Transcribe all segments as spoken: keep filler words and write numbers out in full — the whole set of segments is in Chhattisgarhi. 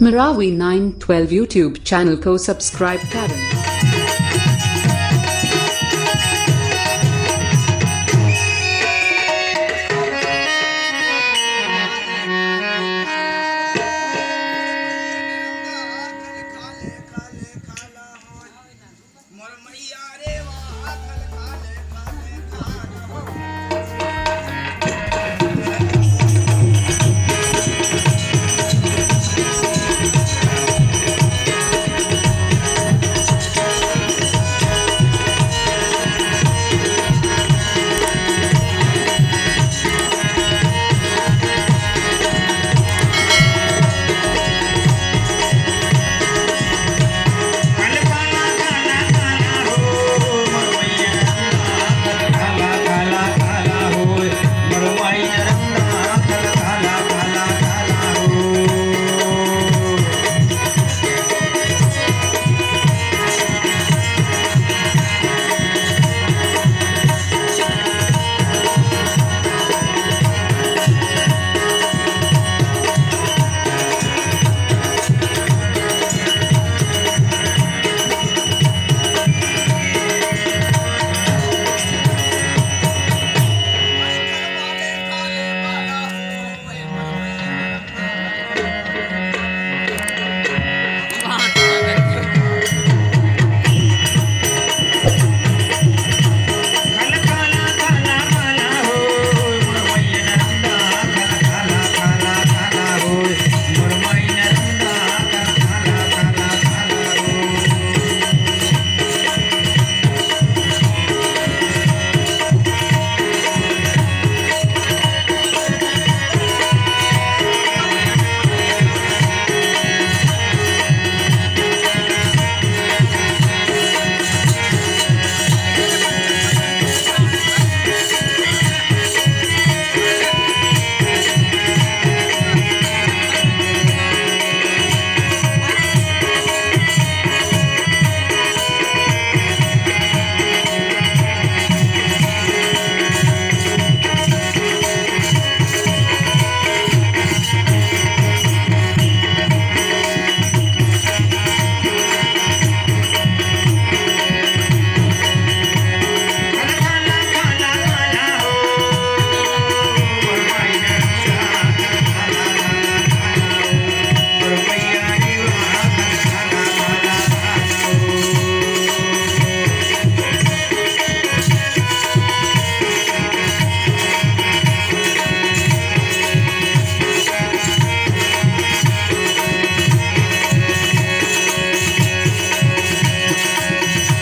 Marawi nine twelve YouTube channel ko subscribe करें।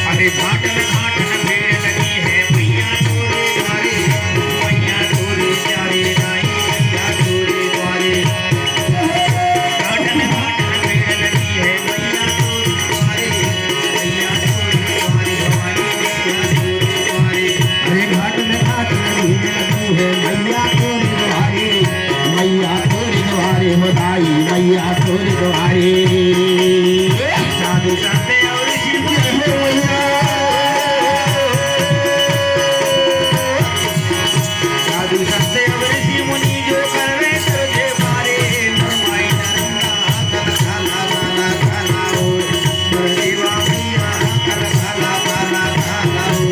अरे घाटन घाटन भीड़ लगी है मैया तोरे द्वारे, मैया तोरे द्वारे, दाई मैया तोरे द्वारे। घाटन घाटन भीड़ लगी है मैया तोरे द्वारे, मैया तोरे द्वारे, भवानी मैया तोरे द्वारे। अरे घाटन घाटन भीड़ लगी है मैया तोरे द्वारे, मैया तोरे द्वारे हो दाई, मैया तोरे द्वारे। साधु संत और शिव के हो मैया। साधु संत और ऋषि मुनि जो करवे सर्वे पारे, नरमाई नरना, कल खाला, खाला, खाला, ओ, नर देवा मैया, कल खाला, खाला, खाला, ओ।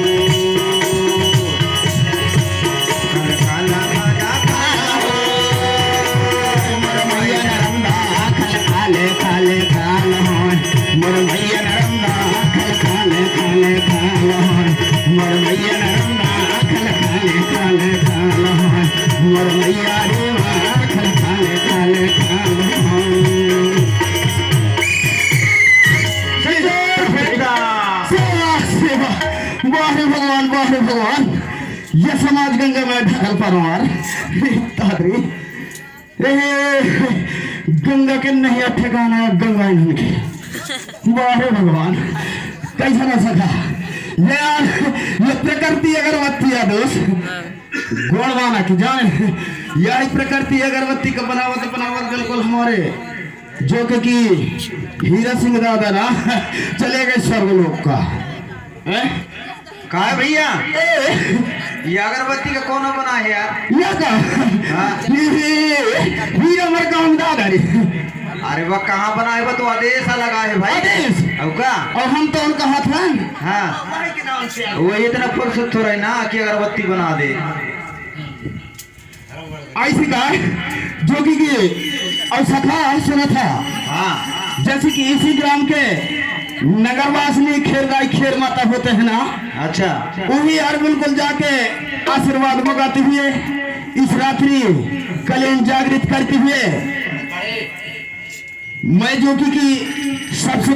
काला काला काला काला हो, मोर मैया नरमदा खल खाले खाले खाल हो, मोर मैया नरमदा खल खाले खाले खाल हो, मोर मैया नरमदा खल खाले खाले खाल हो, मोर मैया रे माँ खल खाले खाले खाल हो। सेवा, सेवा। वाह रे भगवान, वाह रे भगवान। ये समाज गंगा में ढकल परवार। तादरी। रे, गंगा के नहीं ठिकाना, गंगा इन्हन के। वाह रे भगवान, कैसा ना सका। यार, ये प्रकृति अगरबत्ती है दोस्त। गोड़वाना की जान, यही प्रकृति अगरबत्ती का बनावत, बनावत बिल्कुल हमारे जो कि, कि हीरा सिंह दादा ना चले गए स्वर्ग लोक का। हैं? का है भैया? ए! ये अगरबत्ती का कौन बना है यार? या का? हाँ। ये, ये, ये, ये हमर काम दादा रे। अरे, वो कहाँ बनाए, वो तो आदेश लगा है भाई। आदेश। अब का? और हम तो उनका हाथ हैं। हाँ, वो इतना फुर्सत थोड़ा है ना कि अगरबत्ती बना दे। ऐसी गाय जोगी की और सखा है सुना था। हाँ। जैसे कि इसी ग्राम के नगरवासिनी खेर गाय खेर माता होते हैं ना। अच्छा। वही हर बिल्कुल जाके आशीर्वाद मंगाते हुए इस रात्रि कलेन जागृत करते हुए मैं जोगी की सबसे